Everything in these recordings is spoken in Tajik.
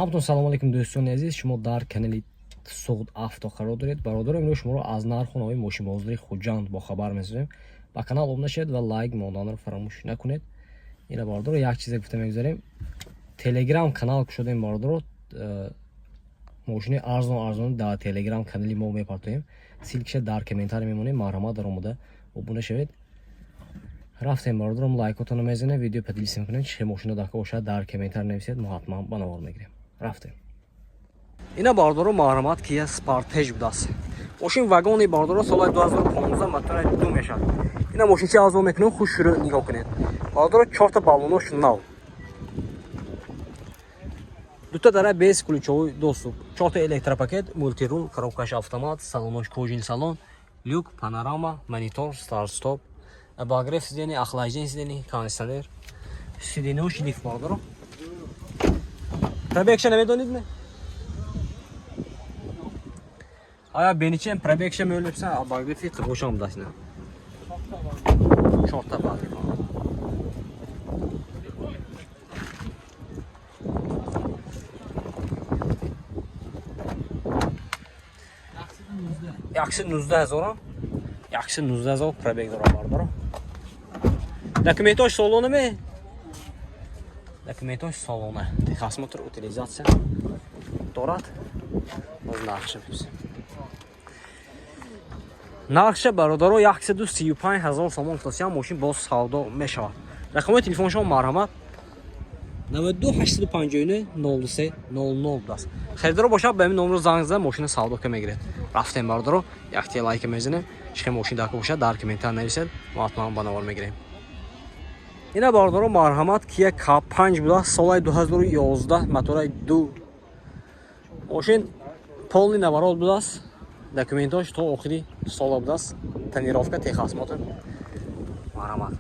Ҳамтон салом алейкум, дӯстони азиз. Шумо дар канали Суғд Авто қарор доред. Бародаро, имрӯз шуморо аз нарху нави мошинбозори Хуҷанд бохабар месозем. Ба канал обуна шавед ва лайк монданро фаромӯш накунед. Ина, бародаро, як чизе гуфта мегузарем. Телеграм канал кушодем, бародаро. Мошини арзон арзон дар телеграм канали мо мепартоем. Ссылка ша дар комментарий мемонем. Марҳамат, даромада обуна шавед. Рафтем, бародаром, лайкотонро мезанем, видео поделиться мекунем. Чӣ мошина дака бошад, дар комментарий нависед, мо ҳатман ба навор мегирем. Рафтем. Ина, бародаро, марҳамат, Кия Спортеж будааст. Мошин вагони, бародаро, соли 2015, мотори ду мешавад. Ина мошинчи азо мекунем, хуш шурӯъ нигоҳ кунед. Бародаро, чорта баллонош нав. Дута дара бесключевой доступ. Чорта электропакет, мультирул, коробкаш автомат, салонош кожаный салон, люк, панорама, монитор, старт стоп, обогрев сидений, охлаждение сидений, кондиционер. Сиденьош лифт, бародаро. Пробегша намедонид ме? Ая беничем пробегша меолепса, обогрев и қибошам будааст. Чорта обогрев. 119 ҳазорам, 119 ҳазор пробег дорам, бародаро. Документош солона ме? Документош солона, техосмотр, утилизация дорад. Боз нархша бипурсем. Нархша, бародаро, 135 ҳазор сомон гуфтасиям, мошин боз савдо мешавад. Рақамҳои телефоншон, марҳамат, 92 859 03 00 будааст. Харидоро бошад, ба ҳамин номро занг зада, мошина савдо ка мегиред. Рафтем, бародаро, якте лайка мезанем. Чихе мошин дака бошад, дар комментар нависед, мо ҳатман ба навор мегирем. Ина, бародаро, марҳамат, Кия К5 будааст, солаи 2011, мотораи ду. Мошин полный наворот будааст, документош то охири сола будааст, тонировка, техосмотр. Марҳамат,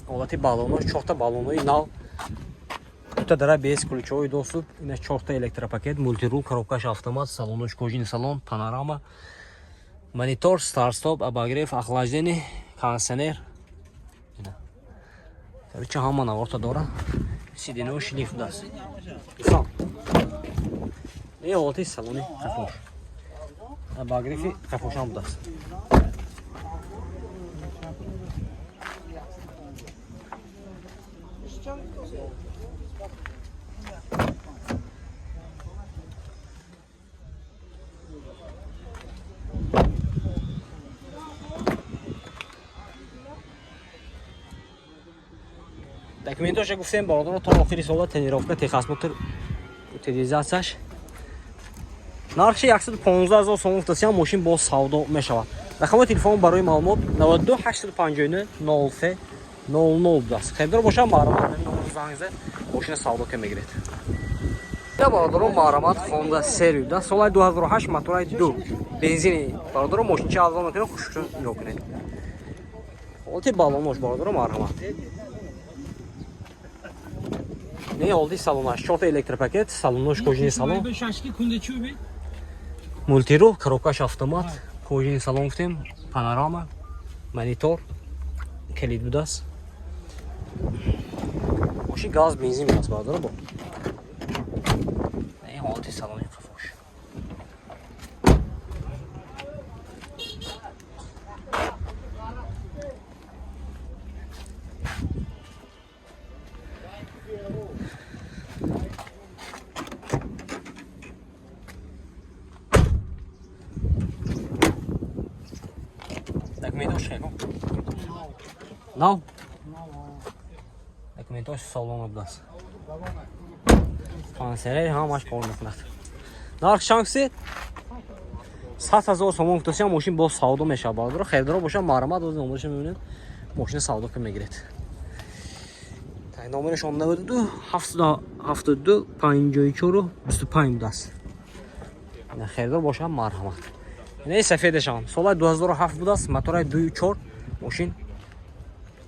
ҳолати баллонош, чорта баллонои нав, дута дара бесключевой доступ. Ина чорта электропакет, мультирул, коробкаш автомат, салонош кожаный салон, панорама, монитор, старт-стоп, обогрев, охлаждение, кондиционер. Короче, ҳама наворта дора. Сиденош лифт будааст. Ислом. Не ҳолати салони қафош. Обогрев и қафошам будааст. Документоша гуфтем, бародаро, то охири сола, тонировка, техосмотр, утилизатсияш. Нархши 115 ҳазор сомон гуфтасиям, мошин боз савдо мешавад. Рақами телефон барои маълумот 92 859 03 00 будааст. Харидор бошад, марҳамат, занг зад, мошина савдо ка мегиред. Я, бародаро, марҳамат, Honda Серви будааст, соли 2008, мотораи ду, бензини. Бародаро, мошинча арзон мекунед, хушро нигоҳ кунед. Ҳолати баллонош, бародаро, марҳамат. Не ҳолати салонаш, чорта электропакет, салонош кожаный салон, мультирул, коробкаш автомат, кожаный салон гуфтем, панорама, монитор, калид будааст. Мошин газ, бензин будааст, бародаро. Бо не ҳолати салони қафош. Документош хело нав, документош солона будааст, кондиционер ҳамаш кор мекунад. Нарх шанкси 100 ҳазор сомон гуфтасиям, мошин боз савдо мешавад, бародаро. Харидоро бошад, марҳамат, оз номерашо мебинед, мошина савдо ка мегиред. Номерашон 92 772 54 25 будааст. Харидор бошад, марҳамат. Инаи сафедашам соли 2007 будааст, мотораи 2.4. Мошин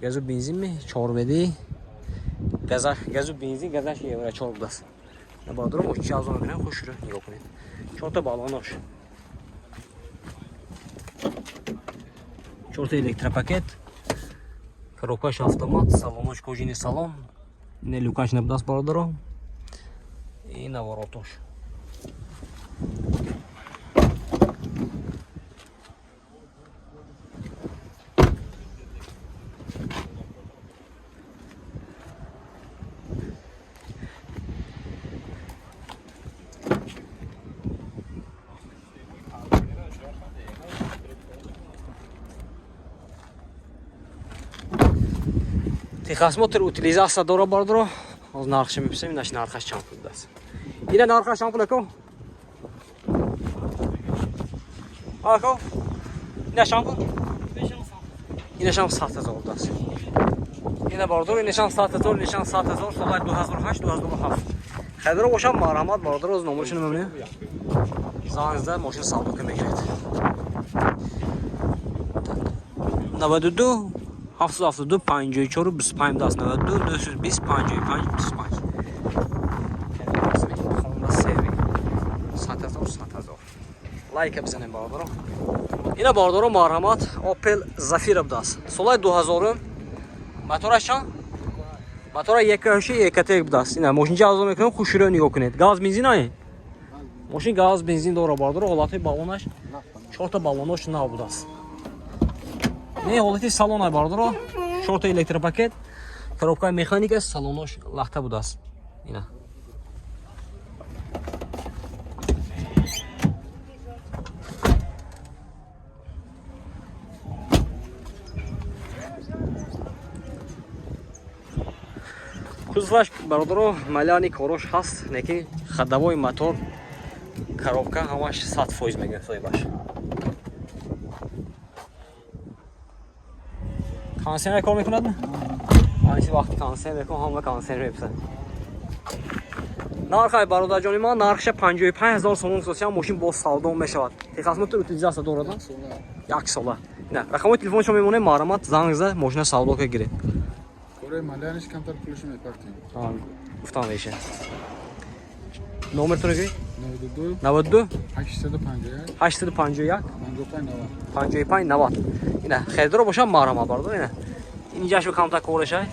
газу бензин ми, чорведи, газу бензин, газаш евро 4 будааст. Бародаро, мошин чӣ арзон мекунем, хушро нигоҳ кунед. Чорта баллонош, чорта электропакет, коробкаш автомат, салонош кожаный салон. Не, люкаш набудааст, бародаро. Ина воротош. Техосмотр утилизация дора бардоро. Аз нархша мепурсем, инаш нархаш чанд пул даст. Ина нархаш чанд пул ако? Ако? Инаш чанд пул? Инашам 100,000 даст. Ина бардоро, инашам 100,000, инашам 100,000, солай 2008, 2007. Хайдаро бошам марҳамат бардоро, аз номерашро мебинем. Занг зада мошин савдо ка мегиред. 92 772 54 25 даст 92 920 55 25. Honda Civic 100,000 100,000. Лайка бизанем бародаро. Ина бародаро марҳамат Opel Zafira будаст. Солаи 2000 мотораш чанд? Мотора 1.8 EKT будаст. Ина мошинча азо мекунем, хуширо нигоҳ кунед. Газ бензин ай? Мошин газ бензин дора бародаро, ҳолати баллонаш 4 та баллонош нав будаст. Не ҳолати салон ай бародаро, 4 та электропакет, коробкаи механика, салонош лахта будаст. Ина. Кузоваш бародаро маляни корош ҳаст, лекин ходовой мотор, коробка ҳамаш 100% мегӯяд соҳибаш. Консервер кор мекунад? Ҳамаси вақти консерв мекун, ҳама консерв меписад. Нархай бародарҷони ман нархша 55,000 сомон гузоштам, мошин бо савдо мешавад. Техосмотр утилизация дорад? Як сола. На, рақамҳои телефоншо мемонем, марҳамат занг зада мошина савдо ка гиред. Кораи маляниш камтар пулашо мепартем. Гуфтам меша. Номертонро гӯед? 92 92 851 851 55 90. 55 90. Ина харидоро бошам марҳамат бародар, ина. Инҷашо камтар корешай.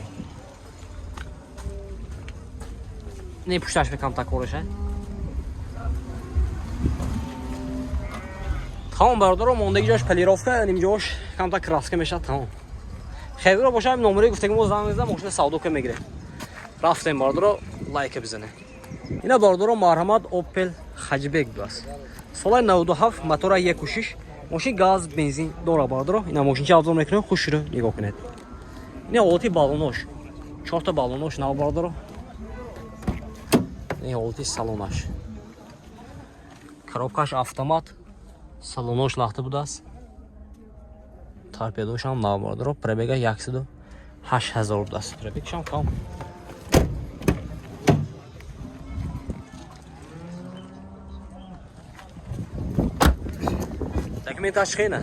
Не пушташ бе камтар корешай. Тамом бародаро, мондаги ҷош полировка, нимҷош камтар краска мешавад, тамом. Харидоро бошам номерои гуфтаги мо занг мезанам, мошина савдо ка мегирем. Рафтем бародаро, лайка бизанем. Ина бародаро марҳамат Opel Hatchback будааст. Солаи 97 мотора 1.6, мошин газ бензин дора бародаро. Ина мошинча обзор мекунем, хушро нигоҳ кунед. Ина ҳолати баллонош. 4 та баллонош нав бародаро. Ин ҳолати салонаш. Коробкаш автомат, салонош лахта будааст. Торпедошам нав бародаро, пробега 108,000 будааст. Пробегшам кам. Документаш хена.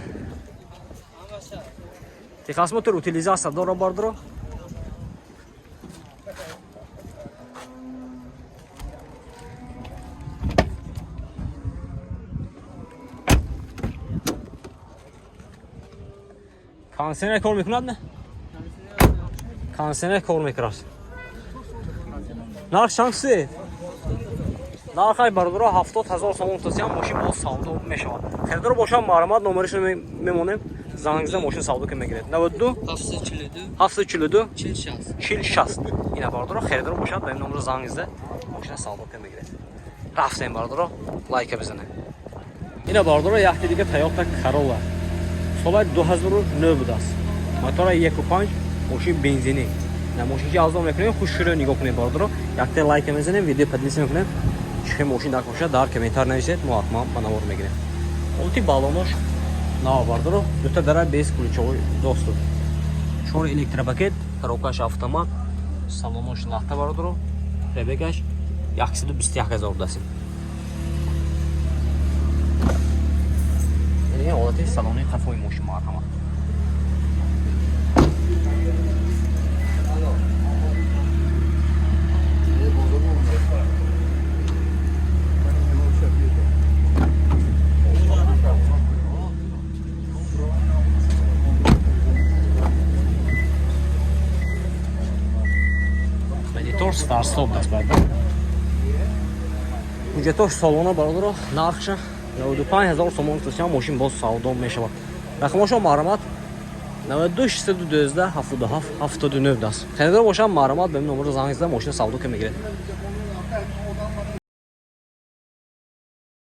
Техосмотр утилизация дора бародаро. Кондиционер кор мекунад не? Кондиционер кор мекунад. Нарх чанд си? Нархай бародаро 70,000 сомон тосиям, мошин боз савдо мешавад. Харидоро бошам марҳамат номерашро мемонем, занг зада мошин савдо ка мегиред. 92 742 742 40 60. 40 60. Ина бародаро харидоро бошад ба ин номер занг зада мошина савдо ка мегиред. Рафтем бародаро, лайка бизанем. Ина бародаро якти дига Toyota Corolla. Солаи 2009 будааст. Мотора 1.5, мошин бензинӣ. На мошинчи азо мекунем, хушшуро нигоҳ кунем бародаро. Якте лайка мезанем, видео поделиться мекунем. Чӣ мошин дар бошад, дар комментар нависед, мо ҳатман ба навор мегирем. Ҳолати баллонош нав бародаро, дута дара без ключовой доступ. Чор электропакет, коробкаш автомат, салонош лахта бародаро, пробегаш 121,000 будааст. Ин ҳолати салони қафои мошин марҳамат. Монитор старт-стоп даст бардар. Ҳуҷҷатош солона, бародаро. Нархша 95 ҳазор сомон гуфтасиям, мошин боз савдо мешавад. Рақамошон марҳамат: 92 612 77 79 даст. Харидор бошам, марҳамат, ба ин номерро занг зада, мошина савдо ка мегиред.